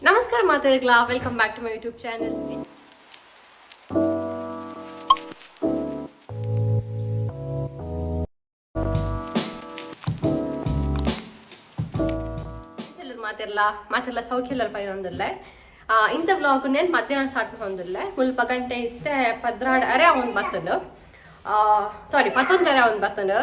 ನಮಸ್ಕಾರ ಮಾತಾಡಗ್ಲಾ, welcome back to my YouTube channel. ಮಾತಿರ್ಲ ಮಾತಿರ್ಲ ಸೌಖ್ಯ ಪೈನೊಂದುಲ್ಲೆ. ಇಂಥ ವ್ಲಾಗ್ ನೇನ್ ಮಧ್ಯಾಹ್ನ ಸ್ಟಾರ್ಟ್ ಹೊಂದುಲ್ಲೆ. ಮುಲ್ಪ ಗಂಟೆ ಇತ್ತೆ 12 ಅರೆ ಒಂದು ಬತ್ತಂಡು, ಸಾರಿ, ಪತ್ತೊಂದರೆ ಒಂದು ಬತ್ತಂಡು.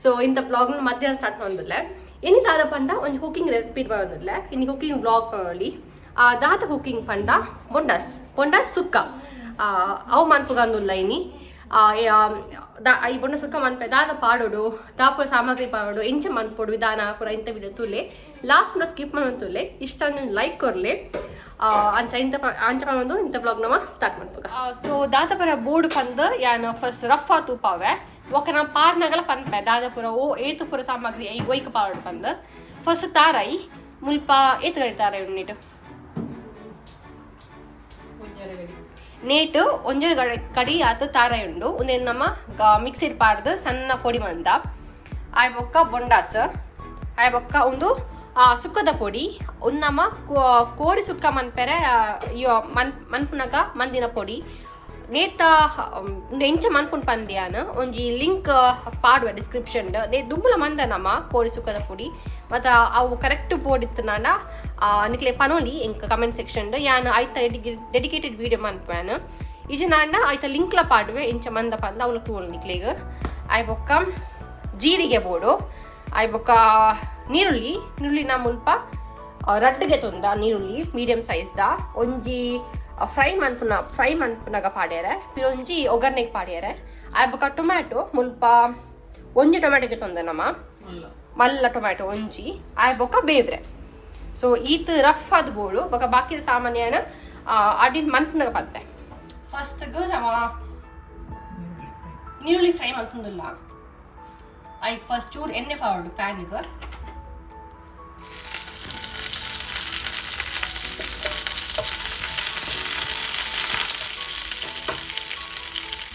ಸೊ ಇಂಥ ವ್ಲಾಗ್ನ ಮಧ್ಯಾಹ್ನ ಸ್ಟಾರ್ಟ್ ಹೊಂದುಲ್ಲೆ. ಇನಿ ದಾದ ಪಂಡ ಒಂಜಿ ಕುಕಿಂಗ್ ರೆಸಿಪಿ ಬರೋದಿಲ್ಲ, ಇನಿ ಕುಕಿಂಗ್ ವ್ಲಾಗ್ ಬರೋಲಿ. ದಾದ ಕುಕಿಂಗ್ ಪಂಡ ಬೊಂಡಸ್, ಬೊಂಡಸ್ ಸುಕ್ಕ ಅವು ಮನ್ಪುಗಂದುಲ್ಲ ಇನಿ. ಈ ಬೊಂಡ ಸುಕ್ಕ ಮನ್ಪೆ ದಾದ ಪಾಡೋಡು, ದಾಪುರ ಸಾಮಗ್ರಿ ಪಾಡೋಡು, ಎಂಚ ಮನ್ಪೊಡು ವಿಧಾನ ಪೂರ ಇಂಥ ವಿಡಿಯೋ ತೂಲೆ. ಲಾಸ್ಟ್ ಮುಟ ಸ್ಕಿಪ್ ತೂಲೆ. ಇಷ್ಟ ಲೈಕ್ ಕೊರ್ಲೆ. ಅಂಚ ಇಂಥ ಅಂಚ ಪಂದು ಇಂಥ ಬ್ಲಾಗ್ ನಮ ಸ್ಟಾರ್ಟ್ ಮನ್ಪುಗ. ಸೊ ದಾದ ಪರ ಬೋರ್ಡ್ ಪಂದ್ ಯಾನ್ ಫಸ್ಟ್ ರಫ್ ತೂಪಾವೆ, ಒಕ ನಾ ಪಾರ್ನಗಲ ಪನ್ಪೆ ದಾದಪುರ ಓ ಏತು ಪುರ ಸಾಮಗ್ರಿ I ಒಯ್ಕ ಪಾಡೋಡು ಪಂದ್. ಫಸ್ಟ್ ತಾರೈ ಮುಲ್ಪ ಏತು ಗಡಿ ತಾರೈ ಉಂಡಿಟ್ಟು ನೇಟು ಒಂಜರೆ ಗಡಿ ಕಡಿ ಆತು ತಾರೈ ಉಂಡು. ಉಂದೆನ್ ನಮ್ಮ ಮಿಕ್ಸಿಡ್ ಪಾಡ್ದು ಸಣ್ಣ ಪೊಡಿ ಮಂದ. ಆಯ್ ಬೊಕ್ಕ ಬೊಂಡಾಸ್, ಆಯ್ ಬೊಕ್ಕ ಒಂದು ಸುಕ್ಕದ ಪೊಡಿ. ಉಂದು ನಮ್ಮ ಕೋರಿ ಸುಕ್ಕ ಮನ್ಪೆರೆ ಮನ್ ಮನ್ಪುನಗ ಮಂದಿನ ಪೊಡಿ. ನೇತ ಉಂದು ಎಂಚ ಮನ್ಪುಂಡು ಪಂದ್ಯಾನ ಒಂಜಿ ಲಿಂಕ್ ಪಾಡುವೆ ಡಿಸ್ಕ್ರಿಪ್ಷನ್. ನೇ ದುಂಬುಲ ಮಂದ ನಮ್ಮ ಕೋರಿ ಸುಕ್ಕದ ಪೊಡಿ ಮತ್ತು ಅವು ಕರೆಕ್ಟ್ ಪೋಡಿತ್ತುನಾಂಡ ನಿಕ್ಲೆ ಪನೋಲಿ ಎಂಕ್ ಕಮೆಂಟ್ ಸೆಕ್ಷನ್. ಯಾನ್ ಐತ ಡೆಡಿಕೇಟೆಡ್ ವೀಡಿಯೋ ಮನ್ಪುವೆನ್. ಇಜಿನಾಂಡ ಐತ ಲಿಂಕ್ಲ ಪಾಡುವೆ ಇಂಚ ಮಂದ ಪಂದ, ಅವ್ಲ ತೂವೊಲಿ ನಿಕ್ಲೆಗ್. ಆಯ್ ಬೊಕ್ಕ ಜೀರಿಗೆ ಬೋಡು. ಆಯ್ ಬೊಕ್ಕ ನೀರುಳ್ಳಿ. ನೀರುಳ್ಳಿ ನಾ ಮುಲ್ಪ ರಡ್ಡ್ಗೆ ತೊಂದ ನೀರುಳ್ಳಿ ಮೀಡಿಯಂ ಸೈಜ್ದ. ಒಂಜಿ ಫ್ರೈ ಮನ್ಪುನಗ ಪಾಡ್ಯರೆ, ಪಿರೊಂಜಿ ಒಗ್ಗರಣೆಗೆ ಪಾಡ್ಯರೆ. ಆಯ್ ಬೊಕ್ಕ ಟೊಮ್ಯಾಟೊ ಮುಲ್ಪ ಒಂಜಿ ಟೊಮ್ಯಾಟೊಗೆ ತೊಂದ ನಮ, ಮಲ್ಲ ಟೊಮ್ಯಾಟೊ ಒಂಜಿ. ಆಯ್ ಬೊಕ್ಕ ಬೇವ್ರೆ. ಸೊ ಈತ್ ರಫ್ ಆದ್ ಬೋಡು. ಬೊಕ್ಕ ಬಾಕಿದ ಸಾಮಾನ್ಯನ ಅಡಿನ್ ಮನ್ಪುನಗ ಪನ್ಪೆ. ಫಸ್ಟ್ಗ್ ನಮ ನೀರುಳ್ಳಿ ಫ್ರೈ ಮಂತೊಂದುಲ್ಲ. ಐಕ್ ಫಸ್ಟ್ ಚೂರು ಎಣ್ಣೆ ಪಾಡೋಡು ಪ್ಯಾನ್ಗ್.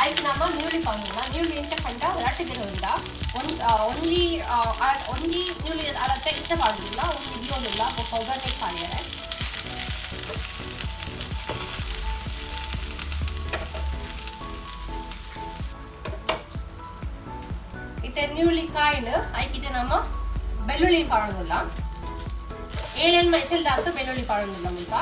ಐಕ್ ನಮ್ಮ ನೀರುಳ್ಳಿ ಪಾಡೋಣ. ನೀರುಳ್ಳಿ ಎಂಚ ಪಂಡ ರಡ್ಡ್ ದಿನೊಂದ ಒಂಜಿ ಒಂಜಿ ಒಂಜಿ ನೀರುಳ್ಳಿ ಅಳತೆ ಇತ್ತ ಪಾಡುದಿಲ್ಲ, ಒಂಜಿ ದಿಯೊಂದುಲ್ಲ ಬೊಕ್ಕ ಒಗ್ಗರಣೆಗ್ ಪಾಡ್ಯರೆ. ಇತ್ತೆ ನೀರುಳ್ಳಿ ಕಾಯಿನ್ ಐಕಿದೆ ನಮ್ಮ ಬೆಳ್ಳುಳ್ಳಿ ಪಾಡೋದಿಲ್ಲ. ಏಳೆನ್ ಮೈಸೆಲ್ದಾತು ಬೆಳ್ಳುಳ್ಳಿ ಪಾಡೋದಿಲ್ಲ ಮುಲ್ಪ.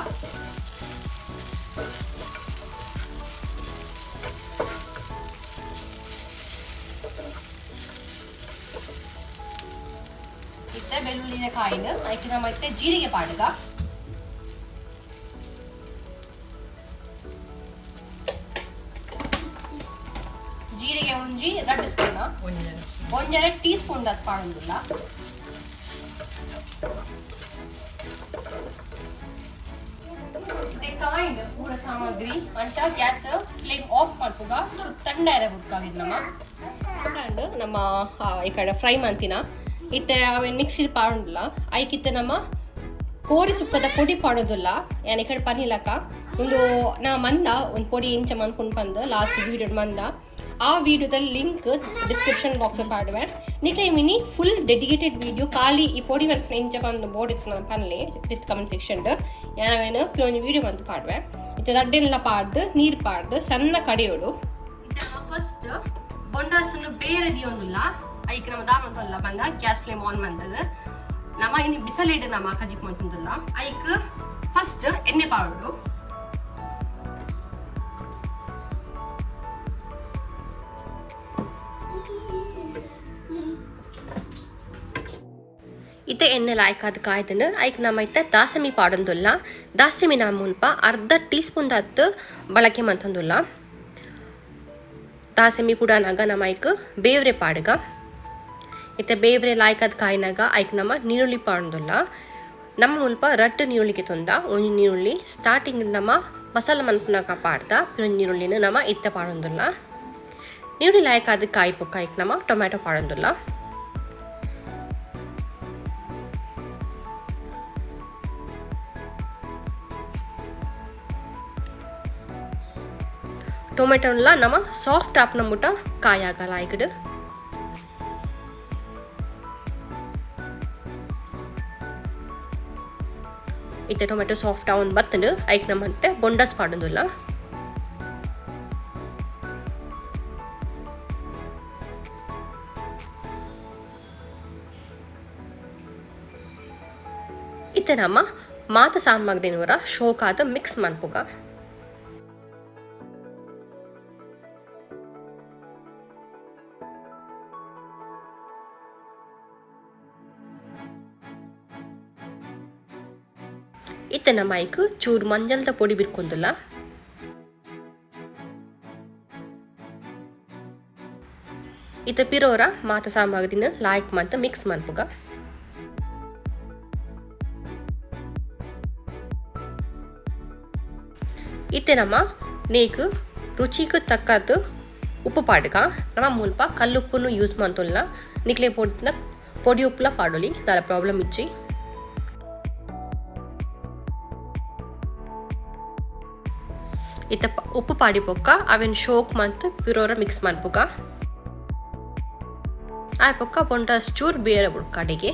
ಇತ್ತೆ ಬೆಳ್ಳುಳ್ಳಿದ ಕಾಯಿನ್ ಐಕೆ ನಮ್ಮ ಇತ್ತೆ ಜೀರಿಗೆ ಪಾಡುಗ. ಜೀರಿಗೆ ಒಂಜಿ ರಡ್ಡ್ ಸ್ಪೂನ್, ಒಂಜರೆ ಟೀ ಸ್ಪೂನ್ ದಾತ್ ಪಾಡೊಂದುಲ್ಲ. ಇತ್ತೆ ಕಾಯಿನ್ ಪೂರ ಸಾಮಗ್ರಿ. ಅಂಚ ಗ್ಯಾಸ್ ಫ್ಲೇಮ್ ಆಫ್ ಮಲ್ಪುಗ. ಚೂರು ತಂಡ ಎರೆ ಬುಡ್ಕ ನಮ್ಮ ಅಂಡ್ ನಮ್ಮ ಈ ಕಡೆ ಫ್ರೈ ಮಂತಿನ ಇತ್ತೆ ಅವೇನು ಮಿಕ್ಸಿಡ್ ಪಾಡೊಂದುಲ್ಲ. ಐಕಿತ್ತೆ ನಮ್ಮ ಕೋರಿ ಸುಕ್ಕದ ಪೊಡಿ ಪಾಡೋದಿಲ್ಲ. ಯಾನ್ ಈ ಕಡೆ ಪನಿಲಕ ಒಂದು ನಾ ಮಂದ ಒಂದು ಪೊಡಿ ಇಂಚ ಮನ್ಪುಂಡು ಪಂದ್ ಲಾಸ್ಟ್ ವೀಡಿಯೋ ಮಂದ. ಆ ವಿಡಿಯೋದ ಲಿಂಕ್ ಡಿಸ್ಕ್ರಿಪ್ಷನ್ ಬಾಕ್ಸ್ ಪಾಡುವೆ. ನಿಕ್ಲೆ ಮಿನಿ ಫುಲ್ ಡೆಡಿಕೇಟೆಡ್ ವಿಡಿಯೋ ಖಾಲಿ ಈ ಪೊಡಿ ಮನ್ಪುನ ಇಂಚ ಪಂದ್ ಬೋರ್ಡ್ ಇತ್ತು ನಾನು ಪನ್ಲೆ ವಿತ್ ಕಮೆಂಟ್ ಸೆಕ್ಷನ್. ಯಾನವೇನು ಒಂಜಿ ವಿಡಿಯೋ ಮಂತ್ ಪಾಡುವೆ. ಇತ್ತೆ ರಡ್ಡೆಲ್ಲ ಪಾಡ್ದು ನೀರು ಪಾಡ್ದು ಸಣ್ಣ ಕಡೆಯೋಡು. ಇತ್ತೆ ನಮ್ಮ ಫಸ್ಟ್ ಬೊಂಡಾಸನ್ನು ಬೇರೆ ದಿಯೊಂದುಲ್ಲ. ಐಕ್ ನಮ್ಮ ದಾಮಂತಲ್ಲ ಬಂದ ಗ್ಯಾಸ್ ಫ್ಲೇಮ್ ಆನ್ ಮಂತದ. ನಮ್ಮ ಇನ್ನು ಬಿಸಲೇಡು ನಮ್ಮ ಕಜಿಪ್ ಮಂತುಂದುಲ್ಲ. ಐಕ್ ಫಸ್ಟ್ ಎಣ್ಣೆ ಪಾಡೋಡು. ಇತ್ತೆ ಎಣ್ಣೆ ಲಾಯ್ಕಾದ್ ಕಾಯ್ದನು. ಐಕ್ ನಮ್ಮ ಇತ್ತೆ ದಾಸಮಿ ಪಾಡೊಂದುಲ್ಲ. ದಾಸಮಿ ನಾ ಮುಲ್ಪ ಅರ್ಧ ಟೀ ಸ್ಪೂನ್ ದತ್ತು ಬಳಕೆ ಮಂತೊಂದುಲ್ಲ. ದಾಸಮಿ ಪುಡಾನಾಗ ನಮ್ಮ ಐಕ್ ಬೇವ್ರೆ ಪಾಡುಗ. ಇತ್ತೆ ಬೇವ್ರೆ ಲಾಯ್ಕಾದ್ ಕಾಯ್ನಾಗ ಐಕ್ ನಮ್ಮ ನೀರುಳ್ಳಿ ಪಾಡೊಂದುಲ್ಲ. ನಮ್ಮ ಮುಲ್ಪ ರಡ್ಡ್ ನೀರುಳ್ಳಿಗೆ ತೊಂದ. ಒಂಜಿ ನೀರುಳ್ಳಿ ಸ್ಟಾರ್ಟಿಂಗ್ ನಮ್ಮ ಮಸಾಲ ಮನ್ಪುನಗ ಪಾಡ್ದ, ಒಂಜಿ ನೀರುಳ್ಳಿನ ನಮ್ಮ ಇತ್ತೆ ಪಾಡೊಂದುಲ್ಲ. ನೀರುಳ್ಳಿ ಲಾಯ್ಕಾದ್ ಕಾಯಿ ಬೊಕ್ಕ ಐಕ್ ನಮ್ಮ ಟೊಮ್ಯಾಟೊ ಪಾಡೊಂದುಲ್ಲ. ಟೊಮೆಟೊನ್ಲ ನಮ್ಮ ಸಾಫ್ಟ್ ಆಪ್ನ ಮುಟ ಕಾಯಾಗ ಲಾಯ್ಕಡ್. ಇತ್ತೆ ಟೊಮೆಟೊ ಸಾಫ್ಟ್ ಆವೊಂದು ಬತ್ತುಂಡು ಐಕ್ ನಮ್ಮಂತೆ ಬೊಂಡಸ್ ಪಾಡೊಂದುಲ್ಲ ಇತ್ತೆ ನಮ್ಮ ಮಾತ ಸಾಮಗ್ರಿನವರ ಶೋಕಾದ ಮಿಕ್ಸ್ ಮನ್ಪುಗ ಇತ್ತೆ ನಮ್ಮ ಐಕ್ ಚೂರು ಮಂಜಲ್ದ ಪೊಡಿ ಬಿರ್ಕೊಂದುಲ್ಲ ಇತ್ತೆ ಪಿರೋರ ಮಾತ ಸಾಮಗ್ರಿನ ಲಾಯ್ಕ್ ಮಂತ ಮಿಕ್ಸ್ ಮನ್ಪುಗ ಇತ್ತೆ ನಮ್ಮ ನೇಕ್ ರುಚಿಗೆ ತಕ್ಕದ್ದು ಉಪ್ಪು ಪಾಡುಗ ನಮ್ಮ ಮುಲ್ಪ ಕಲ್ಲುಪ್ಪುನು ಯೂಸ್ ಮಂತೊಲ್ಲ ನಿಕ್ಲೆ ಪೊಡಿನ ಪೊಡಿ ಉಪ್ಪುಲ ಪಾಡೊಲಿ ದಾಲ ಪ್ರಾಬ್ಲಮ್ ಇಜ್ಜಿ ಇತ್ತ ಉಪ್ಪು ಪಾಡಿ ಪೊಕ್ಕ ಅವೆನ್ ಶೋಕ್ ಮಂತ್ ಪಿರೋರ ಮಿಕ್ಸ್ ಮನ್ಪುಗ ಆ ಪೊಕ್ಕ ಬೊಂಡಾಸ್ ಚೂರು ಬೇರೆ ಬುಡ್ಕ ಅಡಿಗೆ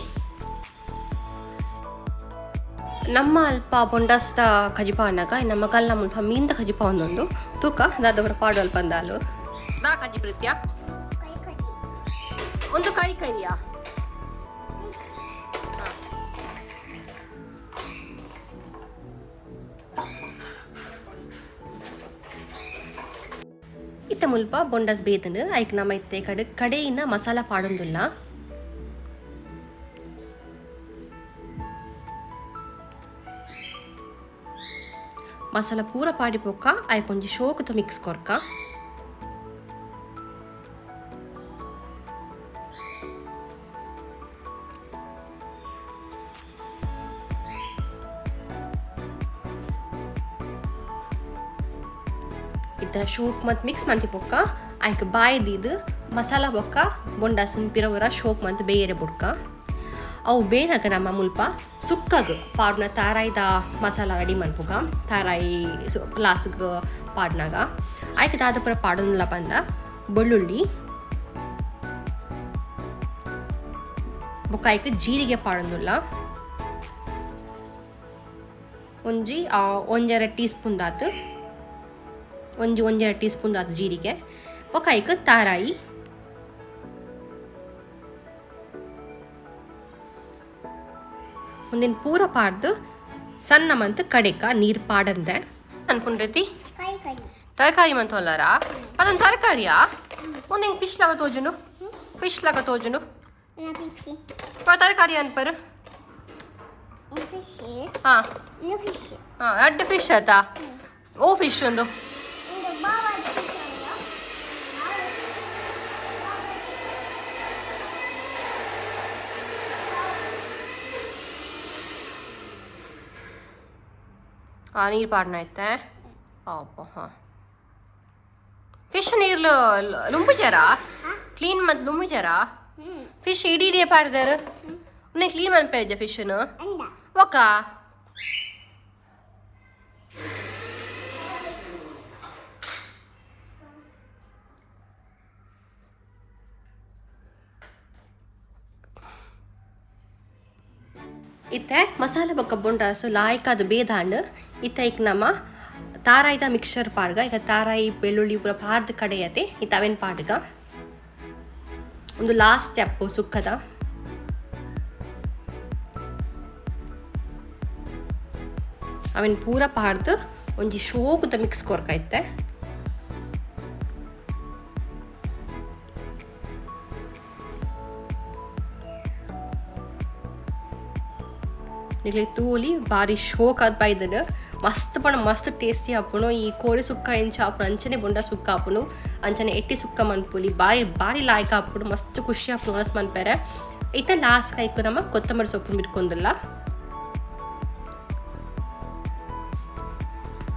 ನಮ್ಮ ಅಲ್ಪ ಬೊಂಡಾಸ್ದ ಕಜಿಪ ಅನ್ನಗ ನಮ್ಮ ಕಲ್ಲ ಮುಲ್ಪ ಮೀನ್ದ ಕಜಿಪ ಒಂದೊಂದು ತೂಕ ದಾದವರ ಪಾಡು ಅಲ್ಪ ಅಂದಾಲು ದಾ ಕಜಿ ಪ್ರೀತಿಯ ಒಂದು ಕೈ ಕೈಯಾ ಇತ್ತೆ ಮುಲ್ಪ ಬೊಂಡಸ್ ಬೇತನು ಐಕ್ ನಮ್ಮ ಇತ್ತೆ ಕಡೆ ಕಡೆಯಿನ ಮಸಾಲ ಪಾಡೊಂದುಲ್ಲ ಮಸಾಲ ಪೂರ ಪಾಡಿ ಪೊಕ್ಕ ಐಕ್ ಒಂಜಿ ಶೋಕುತ ಮಿಕ್ಸ್ ಕೊರ್ಕ ಇತ್ತ ಶೋಕ್ ಮತ್ತು ಮಿಕ್ಸ್ ಮಂತಿ ಪೊಕ್ಕ ಐಕ್ ಬಾಯಿ ದೀದು ಮಸಾಲ ಬೊಕ್ಕ ಬೊಂಡಾಸನ್ ಪಿರವರ ಶೋಕ್ ಮಂತ್ ಬೇರೆ ಬುಡ್ಕ ಅವು ಬೇನಗ ನಮ್ಮ ಮುಲ್ಪ ಸುಕ್ಕಗ್ ಪಾಡ್ನ ತಾರಾಯಿದ ಮಸಾಲ ರೆಡಿ ಮನ್ಪುಗ ತಾರಾಯಿ ಲಾಸ್ಗ್ ಪಾಡ್ನಾಗ ಐಕ್ ದಾದ ಪೂರ ಪಾಡೊಂದುಲ್ಲ ಪಂದ ಬೆಳ್ಳುಳ್ಳಿ ಬೊಕ್ಕ ಐಕ್ ಜೀರಿಗೆ ಪಾಡೊಂದುಲ್ಲ ಒಂಜಿ ಒಂಜರೆ ಟೀ ಸ್ಪೂನ್ ದಾತು ಒಂಜಿ ಒಂಜರೆ ಟೀ ಸ್ಪೂನ್ ದಾತು ಜೀರಿಗೆ ಬೊಕ್ಕ ಐಕ್ ತಾರಾಯಿ ಒಂದಿನ ಪೂರ ಪಾಡ್ದು ಸಣ್ಣ ಮಂತ್ ಕಡೆಕ ನೀರು ಪಾಡಂದೆ ಅನ್ಕೊಂಡ್ರೈತಿ ತರಕಾರಿ ಮಂತೊಲ್ಲಾರಾ ಅದೊಂದು ತರಕಾರಿಯಾ ಒಂದು ಹೆಂಗೆ ಫಿಶ್ ಲಾಗ ತೋಜುನು ಫಿಶ್ ಲಾಗ ತೋಜುನು ತರಕಾರಿ ಅನ್ಪರು ಹಾಂ ಹಾಂ ರಡ್ಡ್ ಫಿಶ್ ಆತಾ ಓ ಫಿಶ್ ಒಂದು ನೀರು ಪಾಡ್ನ ಐತೆ ಅಪ್ಪ ಹಾಂ ಫಿಶ್ ನೀರು ಲುಂಬುಜಾರಾ ಕ್ಲೀನ್ ಮತ್ತು ಲುಂಬುಜಾರಾ ಫಿಶ್ ಇಡೀ ಇಡೀ ಪಾಡ್ದಾರು ಉನ್ನೆ ಕ್ಲೀನ್ ಮನ್ಪೆ ಫಿಶ್ನು ಒಕ್ಕ ಇತ್ತೆ ಮಸಾಲೆ ಬೊಕ್ಕ ಬೊಂಡಾಸು ಲಾಯ್ಕಾದ ಬೇದಾಂಡ್ ಇತ್ತೆ ಐಕ್ ನಮ್ಮ ತಾರಾಯಿದ ಮಿಕ್ಸರ್ ಪಾಡ್ಗ ಈಗ ತಾರಾಯಿ ಬೆಳ್ಳುಳ್ಳಿ ಪೂರ ಪಾಡ್ದ ಕಡೆಯತೆ ಇತ್ತ ಅವೇನು ಪಾಡ್ಗ ಒಂದು ಲಾಸ್ಟ್ ಸ್ಟೆಪ್ ಸುಕ್ಕದ ಅವೇನು ಪೂರ ಪಾಡ್ದು ಒಂಜಿ ಶೋಕುದ ಮಿಕ್ಸ್ ಕೊರ್ಕ ಇತ್ತೆ ನಿಕ್ಲೆ ತೂಲಿ ಬಾರಿ ಶೋಕ್ ಆದ್ ಬೈದನು ಮಸ್ತ್ ಪಣ ಮಸ್ತ್ ಟೇಸ್ಟಿ ಆಪುಂಡು ಈ ಕೋಳಿ ಸುಕ್ಕ ಎಂಚ ಆಪುಂಡು ಅಂಚನೆ ಬೊಂಡ ಸುಕ್ಕ ಆಪುಂಡು ಅಂಚನೆ ಎಟ್ಟಿ ಸುಕ್ಕ ಮನ್ಪುಲಿ ಬಾರಿ ಬಾರಿ ಲಾಯ್ಕ್ ಆಪುಂಡು ಮಸ್ತ್ ಖುಷಿ ಆಪುಂಡು ಒಣಸ್ ಮನ್ಪೆರೆ ಇತ್ತೆ ಲಾಸ್ಟ್ ಐಕ್ ನಮ್ಮ ಕೊತ್ತಂಬರಿ ಸೊಪ್ಪು ಮಿರ್ಕೊಂದಿಲ್ಲ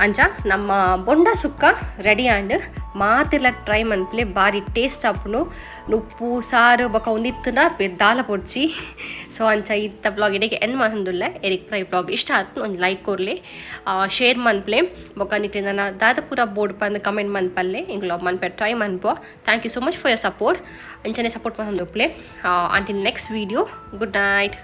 ಅಂಚ ನಮ್ಮ ಬೊಂಡ ಸುಕ್ಕ ರೆಡಿ ಆಂಡ್ ಮಾತಿರ್ಲ ಟ್ರೈ ಮನ್ಪುಲೆ ಬಾರಿ ಟೇಸ್ಟ್ ಆಪುಂಡು ಉಪ್ಪು ಸಾರು ಬೊಕ ಒಂದಿತ್ತುನ ದಾಲ ಪೊಡ್ಚಿ ಸೊ ಅಂಚ ಇತ್ತ ವ್ಲಾಗ್ ಇಡೆಗೆ ಎಂಡ್ ಮಹಂದುಲ್ಲೆ Eric fry vlog ಇಷ್ಟ ಆತು ಒಂದು ಲೈಕ್ ಕೊರ್ಲೆ ಶೇರ್ ಮನ್ಪ್ಲೆ ಬೊಕ ನಿಕ್ಲೆ ನನ್ನ ದಾದ ಪೂರ ಬೋರ್ಡ್ ಬಂದು ಕಮೆಂಟ್ ಮನ್ಪಲ್ಲೆ ಇಂಗ್ಲ ಮನ್ಪೆ ಟ್ರೈ ಮನ್ಪೋ. Thank you so much for your support. ಅಂಚನೆ ಸಪೋರ್ಟ್ ಮಹಂದುಪ್ಲೆ until next video, good night.